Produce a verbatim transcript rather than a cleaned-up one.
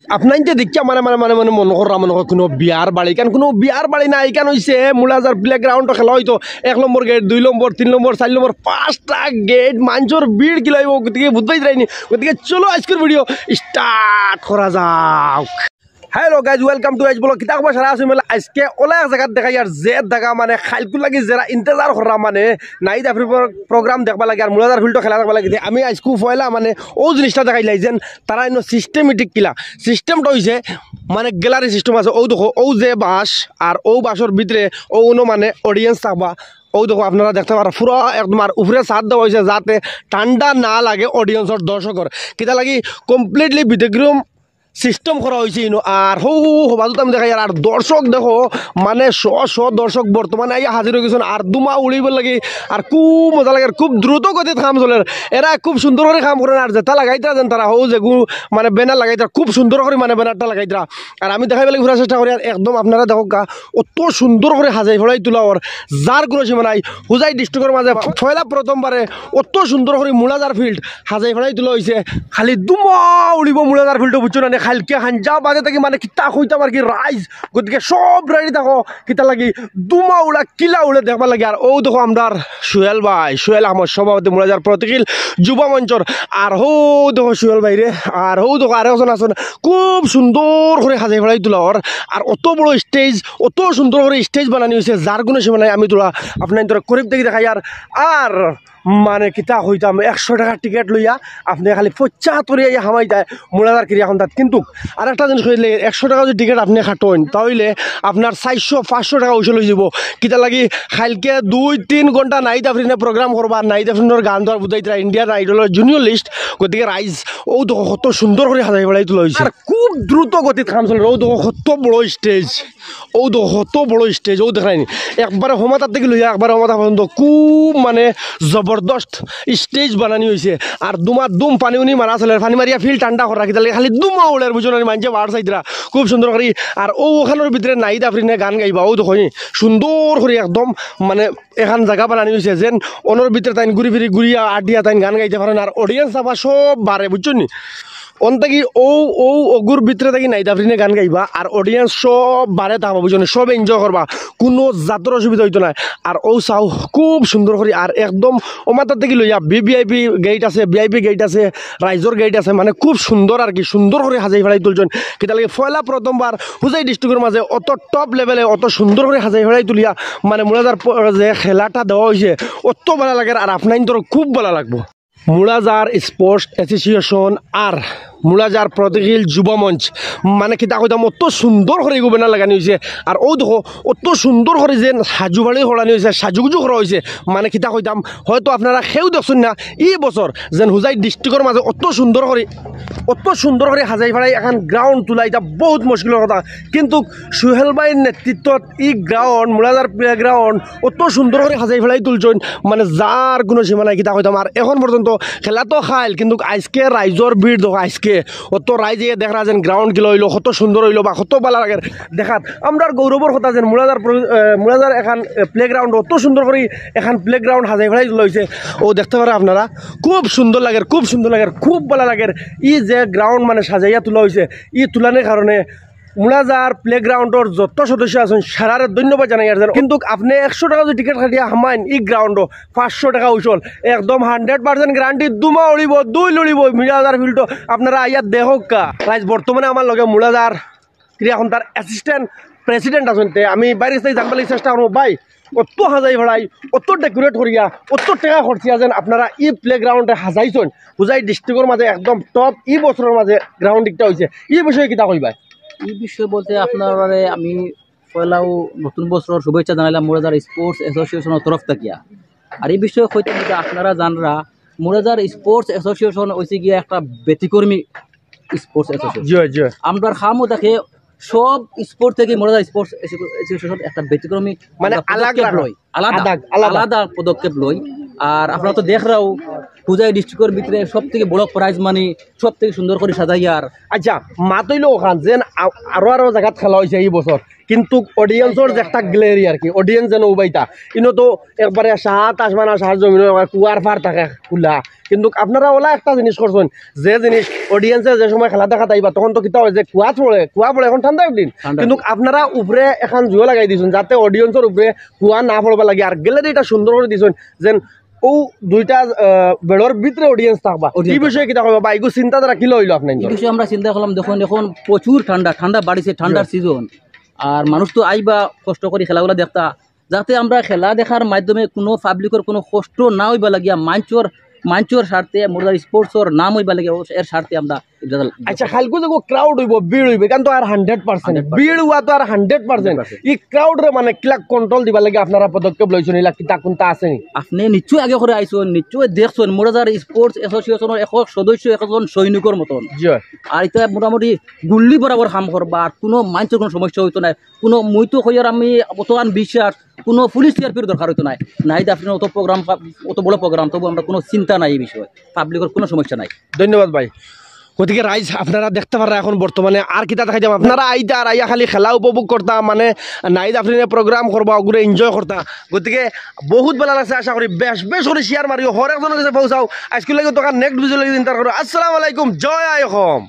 আপনাইনতে দেখিয়া মানে মানে মানে মানে মনো কররা মনো কয় কুনু বিয়ার বাড়ি, কারণ কুনু বিয়ার বাড়ি না, ইখান অইছে মুলাজার প্লেগ্রাউন্ডো খেলা অইতো। এক নম্বর গেট, দুই নম্বর, তিন নম্বর, চাইর নম্বর, পাঁচটা গেট, মানষর ভিড় কিলা অইবো, গতিকে বুঝবায় যাইনি। গতিকে চলো আইজকুর ভিডিও স্টার্ট করা যাউক। Hello guys, welcome to H Vlog। কিতা খবর সারা আছো? আইজকে অলা এক জাগাত দেখাইয়ার, যে জাগা মানে কাইলকুর লাগি যেরা ইন্তজার কররা, মানে নাহিদ আফরিনর প্রোগ্রাম দেখবার লাগি আর মুলাজার ফিল্ডো খেলা দেখবার লাগি। আমি আইজকু পয়লা মানে অউ জিনিসটা দেখাইলাই যেন তারা ইনো সিস্টেমেটিক কিলা। সিস্টেমটা অইছে মানে গ্যালারি সিস্টেম আছে। অউ দেখো, অউ যে বাঁশ, আর অউ বাঁশর ভিতরে অউ অনো মানে অডিয়েন্স থাকবা। অউ দেখো, আপনারা দেখতা পাররা পুরা একদম আর উপরে ছাদ দেওয়া অইছে যাতে ঠান্ডা না লাগে অডিয়েন্সর, দর্শকর। কিতা লাগি কমপ্লিটলি ব্যতিক্রম সিস্টেম করা অইছে ইনো। আর হউ হউ হউ বাজুত আমি দেখাইয়ার, আর দর্শক দেখো মানে শ শ দর্শক বর্তমানে আইয়া হাজির অইগেছইন। আর ধুমা উড়িবার লাগি আর খুব মজা লাগের, খুব দ্রুত গতিত কাম চলের। এরা খুব সুন্দর করি কাম করইন। আর যেটা লাগাইতরা যেন তারা হউ যেগু মানে ব্যানার লাগাইতরা খুব সুন্দর করি মানে ব্যানারটা লাগাইতরা। আর আমি দেখাইবার লাগি পুরা চেষ্টা করি। আর একদম আপনারা দেখউক্কা, অত সুন্দর করি হাজাই ফড়াই তুলা অর, যার কুনু সীমা নাই। হুজাই ডিস্ট্রিক্টর মাঝে পয়লা প্রথমবারে অত সুন্দর করি মুলাজার ফিল্ড হাজাই ফড়াই তুলা অইছে। খালি ধুমা উড়িবো মুলাজার ফিল্ডো, বুঝছো না নি? কাইলকে হাঞ্জা বাজে থাকি মানে কিতা কইতাম আর কি, রাইজ। গতিকে সব রেডি থাকো, কিতা লাগি ধুমা উড়া কিলা উড়ে দেখবার লাগি। আর অউ দেখো আমরার সোহেল ভাই, সোহেল আহমদ সভাপতি মুলাজার প্রতিকিল যুব মঞ্চর। আর হউ দেখো সোহেল ভাইরে, আর হউ দেখো আরো একজন আছইন, খুব সুন্দর করি হাজাই ফড়াই তুলা অর। আর অত বড় স্টেজ, অত সুন্দর করি স্টেজ বানানি অইছে, যার কুনু সীমা নাই। আমি তুলা আপনাইনতরে করিব থাকি দেখাইয়ার। আর মানে কিতা কইতাম, একশো টেকার টিকিট লইয়া আপনে খালি পয়সা তরিয়া হামাই যায় মুলাজার ক্রীড়া সন্ধ্যাত। কিন্তুক আর একটা জিনিস কইলে, একশো টেকা যুদি টিকিট আপনে কাটইন, তা অইলে আপনার চাইরশো পাঁচশো টেকা উসুল অইযিবো। কিতা লাগি, কাইলকে দুই তিন ঘন্টা নাহিদ আফরিনে প্রোগ্রাম করবা, আর নাহিদ আফরিনর গান তো আর বুঝাইতরা, ইন্ডিয়ান আইডলর জুনিয়র লিস্ট। গতিকে রাইজ, অউ দেখো কত সুন্দর করি হাজাই ফড়াই তুলা অইছে। আর খুব দ্রুত গতিত কাম চলের। অউ দেখো কত বড় স্টেজ, অউ দেখো কত বড় স্টেজ, অউ দেখরায়নি। একবারে হমাতার থাকি লইয়া একবারে হমাতা পর্যন্ত খুব মানে জবরদস্ত স্টেজ বানানি অইছে। আর ধুমা ধুম পানি উনি মারা চলের, পানি মারিয়া ফিল্ড ঠান্ডা করা, কিতা লাগি খালি ধুমা উড়ের, বুঝছো না নি? মানষে বার চাইতরা খুব সুন্দর করি। আর অউ অখানর ভিতরে নাহিদ আফরিনে গান গাইবা, অউ দেখো সুন্দর করি একদম মানে এখান জাগা বানানি অইছে যেন অনর ভিতরে তাইন ঘুরি ফিরি ঘুরিয়া আটিয়া তাইন গান গাইতা পারইন। আর অডিয়েন্স আবার সব বারে, বুঝছো নি? অন থাকি অউ, অউ অগুর ভিতরে থাকি নাহিদ আফরিনে গান গাইবা, আর অডিয়েন্স সব বারে থাকবা, বুঝছো নি? সব এনজয় করবা, কুনু জাতর অসুবিধা অইতো নায়। আর অউ চাও খুব সুন্দর করি, আর একদম অমাতার থাকি লইয়া ভিভিআইপি গেট আছে, ভিআইপি গেট আছে, রাইজর গেট আছে, মানে খুব সুন্দর আর কি, সুন্দর করি হাজাই ফড়াই তুলছইন। কিতা লাগি পয়লা প্রথমবার হুজাই ডিস্ট্রিক্টর মাঝে অত টপ লেভেলে অত সুন্দর করি হাজাই ফড়াই তুলিয়া মানে মুলাজার প-, যে খেলাটা দেওয়া অইছে, অত ভালা লাগের। আর আপনাইনতরও খুব ভালা লাগবো। মুলাজার স্পোর্টস অ্যাসোসিয়েশন আর মুলাজার প্রতিকিল যুব মঞ্চ, মানে কিতা কইতাম, অত সুন্দর করি এগু ব্যানার লাগানি অইছে। আর অউ দেখো, অত সুন্দর করি যেন সাজু বাড়ি করানি অইছে, সাজুগুজু করা অইছে, মানে কিতা কইতাম, হয়তো আপনারা কেউ দেখছইন না, ই বছর যেন হুজাই ডিস্ট্রিক্টর মাঝে অত সুন্দর করি, অত সুন্দর করি হাজাই ফড়াই এখান গ্রাউন্ড তুলা, ইটা বহুত মুশকিলর কথা। কিন্তুক সোহেল ভাইর নেতৃত্বত ই গ্রাউন্ড, মুলাজার প্লে গ্রাউন্ড, অত সুন্দর করি হাজাই ফড়াই তুলছইন, মানে যার কুনু সীমা নাই, কিতা কইতাম। আর এখন পর্যন্ত খেলা তো কাইল, কিন্তুক আইজকে রাইজর ভিড় দেখো, আইজকে অত রাইজ আইয়া দেখরা যেন গ্রাউন্ড কিলা অইলো, কত সুন্দর অইলো বা কত ভালা লাগের দেখাত। আমরার গৌরবর কথা যেন মুলাজার প্র-, এ, মুলাজার এখান, এ, প্লে গ্রাউন্ড অত সুন্দর করি এখান প্লে গ্রাউন্ড হাজাই ফড়াই তুলা অইছে। অউ দেখতা পাররা আপনারা, খুব সুন্দর লাগের, খুব সুন্দর লাগের, খুব ভালা লাগের। ই যে গ্রাউন্ড মানে সাজাইয়া তুলা অইছে, ই তুলানির কারণে মুলাজার প্লে গ্রাউন্ডর যত সদস্য আছইন, সারারে ধন্যবাদ জানাইয়ার। কিন্তুক আপনে একশো টেকা যুদি টিকিট কাটিয়া হামাইন ই গ্রাউন্ডো, পাঁচশো টেকা উসুল, একদম হান্ড্রেড পার্সেন্ট গ্যারান্টি, ধুমা উড়িবো, ধুইল উড়িবো, মুলাজার ফিল্ডো। আপনারা আইয়া দেখউক্কা। রাইজ বর্তমানে আমার লগে মুলাজার ক্রীড়া সন্ধ্যার অ্যাসিস্ট্যান্ট প্রেসিডেন্ট আছইন, তে আমি বাইরে থাকি জানবার লাগি চেষ্টা করমু। ভাই, অত হাজাই ফড়াই, অত ডেকোরেট করিয়া, অত টেকা খরচিয়া যেন আপনারা ই প্লে গ্রাউন্ডে হাজাইছইন, হুজাই ডিস্ট্রিক্টর মাঝে একদম টপ ই বছরর মাঝে গ্রাউন্ড একটা অইছে, ই বিষয়ে কিতা কইবা? ই বিষয়ে বলতে আপনারারে আমি পয়লাউ নতুন বছরর শুভেচ্ছা জানাইলাম মুলাজার স্পোর্টস অ্যাসোসিয়েশনর তরফ থাকিয়া। আর ই বিষয়ে কইতাম যে আপনারা জানরা মুলাজার স্পোর্টস অ্যাসোসিয়েশন অইছে গিয়া একটা ব্যতিক্রমী স্পোর্টস অ্যাসোসিয়েশন। জি, জি। আমরার কামও থাকে সব স্পোর্ট থাকি মুলাজার স্পোর্টস অ্যাসোসিয়েশন একটা ব্যতিক্রমী মানে একটা আলাদা পদক্ষেপ রাখা। লয়, আলাদা, আলাদা, আলাদা। আলাদা পদক্ষেপ লয়। আর আপনারা তো দেখরাউ হুজাই ডিস্ট্রিক্টর ভিতরে সব থাকি বড় প্রাইজ মানি, সব থাকি সুন্দর করি সাজাইয়ার। আচ্ছা, মাত অইলো অখান যেন আ-, আরো আরো জাগাত খেলা অইছে ই বছর, কিন্তুক অডিয়েন্সর যে একটা গ্লেরি আর কি, অডিয়েন্স যেন উবাইতা, ইনো তো একবারে সাত আসমান আর সাত জমিন, একবারে কুয়ার পাড় থাকে খুলা, কিন্তু আপনারা ওলা একটা জিনিস করছইন, যে জিনিস অডিয়েন্সে যে সময় খেলা দেখাত আইবা, তখন তো কিতা অয় যে কুয়াত পড়ে, কুয়া পড়ে, এখন ঠান্ডা দিন, ঠান্ডা কিন্তু আপনারা উপরে এখন জুয়ো লাগাই দিছইন, যাতে অডিয়েন্সর উপরে কুয়া না পড়বা লাগি। আর গ্যালারি এটা সুন্দর করি দিছইন, যেন ও দুইটা আহ, বেড়র ভিতরে অডিয়েন্স থাকবা। Audience এই বিষয়ে কিতা কইবা বা এগু চিন্তাধারা কিলা অইলো আপনার? এই বিষয়ে আমরা চিন্তা করলাম, দেখুন, এখন প্রচুর ঠান্ডা, ঠান্ডা বাড়িছে, ঠান্ডার সিজন। আর মানুষ তো আইবা কষ্ট করি খেলাগুলা দেখতা, যাতে আমরা খেলা দেখার মাধ্যমে কোনো পাবলিকর কোনো কষ্ট না অইবা লাগিয়া, মাঞ্চর মাঞ্চর স্বার্থে, মুরাদার স্পোর্টসর নাম অইবা লাগিয়া, এর স্বার্থে আমরা এটা আচ্ছা, কালকু যে ক্রাউড অইবো, ভিড় অইবো, এখান তো আর হান্ড্রেড পার্সেন্ট, ভিড় অওয়া তো আর হান্ড্রেড পার্সেন্ট। এই ক্রাউডরে মানে কিলা কন্ট্রোল দিবার লাগি আপনারা পদক্ষেপ লইছইন, ইলা কিতা কুন্তা আছে নি? আপনি নিশ্চয় আগে করে আইছইন, নিশ্চয় দেখছইন, মুরাদার স্পোর্টস অ্যাসোসিয়েশনর এক সদস্য, একজন সৈনিকর মতন। জি অয়। আর এটা মোটামুটি গুল্লি বরাবর কাম করবা, আর কোনো মাঞ্চর কোনো সমস্যা অইতো নায়। কোনো মুই তো কইয়ার আমি অতখান বিশ্বাস, কোনো পুলিশ টিআরপির দরকার অইতো নায়। নাহিদ আফরিন অত প্রোগ্রাম, অত বড় প্রোগ্রাম, তবু আমরা কোনো চিন্তা নাই এই বিষয়ে, পাবলিকর কোনো সমস্যা নাই। ধন্যবাদ ভাই। গতিকে রাইজ আপনারা দেখতা পাররা এখন বর্তমানে আর কিতা দেখা যাবে, আপনারা আইতা আর আইয়া খালি খেলা উপভোগ করতা, মানে নাহিদ আফরিনে প্রোগ্রাম করবা, ওগুরে এনজয় করতা। গতিকে বহুত ভালা লাগছে, আশা করি বেশ বেশ করি শেয়ার মারিও, হর একজনর গেছে পৌঁছাও। আইজকুর লাগি অতখান, নেক্সট ভিডিও লাগি চিন্তা করো। আসসালামু আলাইকুম, জয় আই অসম।